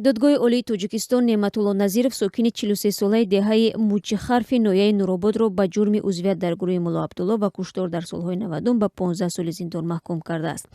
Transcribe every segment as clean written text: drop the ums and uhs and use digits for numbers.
Додгоҳи Олии Тоҷикистон Неъматулло Назиров, сокини 43-солаи деҳаи Муҷихарфи ноҳияи Нурободро, ба ҷурми узвият дар гурӯҳи Мулло Абдулло ва куштор дар солҳои 90-ум ба 15 соли зиндон маҳкум кардааст.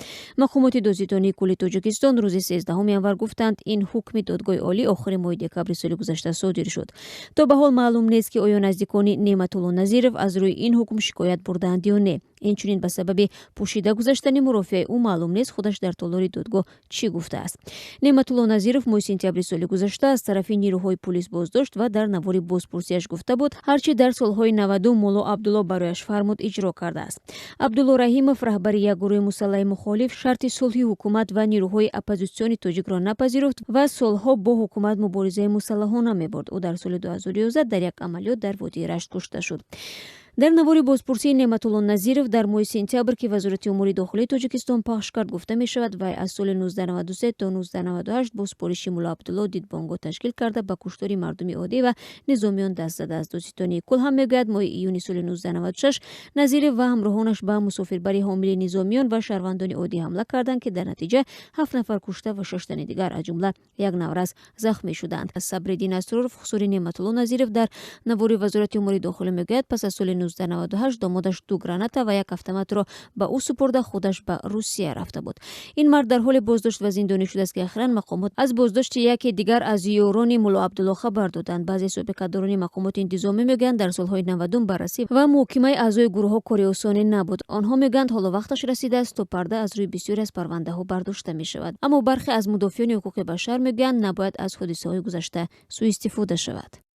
Мақомоти Додситонии кулли Тоҷикистон рӯзи 13 январ гуфтанд, ин ҳукми Додгоҳи Олӣ охири моҳи декабри соли гузашта содир шуд. То ба ҳол маълум нест, ки оё наздикони Неъматулло Назиров аз рӯи ин ҳукм шикоят бурдаанд ё не. Инчунин ба сабаби пӯшида гузаштани мурофиаи ӯ маълум нест, худаш дар толори додгоҳ чӣ гуфтааст. Неъматулло Назиров моҳи сентябри соли гузашта аз тарафи нирӯҳои пулис боздошт ва дар навори бозпурсиаш гуфта буд, ҳарчи дар солҳои 90-ум Мулло Абдулло барояш фармуд, иҷро кардааст. Абдулло Раҳимов, раҳбари як гурӯҳи мусаллаҳи мухолиф, шарти сулҳи ҳукумат ва нирӯҳои оппозитсиони тоҷикро напазируфт ва солҳо бо ҳукумат муборизаи мусаллаҳона мебурд. Ӯ дар соли 2011 дар як амалиёт дар водии Рашт кушта шуд. Дар навори бозпурсии Неъматулло Назиров дар моҳи сентябр, ки Вазорати умури дохилии Тоҷикистон пахш кард, гуфта мешавад, вай аз соли 1993 то 1998 бо супориши Мулло Абдулло дидбонгоҳ ташкил карда, ба куштори мардуми оддӣ ва низомиён даст задааст. Додситонии кул ҳам мегӯяд, моҳи июни соли 1996 Назиров ва ҳамроҳонаш ба мусофирбари ҳомили низомиён ва шаҳрвандони оддӣ ҳамла карданд, ки дар натиҷа ҳафт нафар кушта ва шаш тани дигар, аз ҷумла як наврас, захмӣ шуданд. Сабриддин Асроров, хусури Неъматулло Назиров, дар навори Вазорати умури дохилӣ мегӯяд, пас аз соли 1998 домодаш ду граната ва як автоматро ба ӯ супурда, худаш ба Русия рафта буд. Ин мард дар ҳоле боздошт ва зиндонӣ шудааст, ки охиран мақомот аз боздошти яке дигар аз ёрони Мулло Абдулло хабар доданд. Баъзе собиқадорони мақомоти интизомӣ мегӯянд, дар солҳои 90-ум баррасӣ ва муҳокимаи аъзои гурӯҳҳо кори осоне набуд. Онҳо мегӯянд, ҳоло вақташ расидааст, то парда аз рӯи бисёре аз парвандаҳо бардошта мешавад. Аммо бархе аз мудофиёни ҳуқуқи башар мегӯянд, набояд аз ҳодисаҳои гузашта сӯистифода шавад.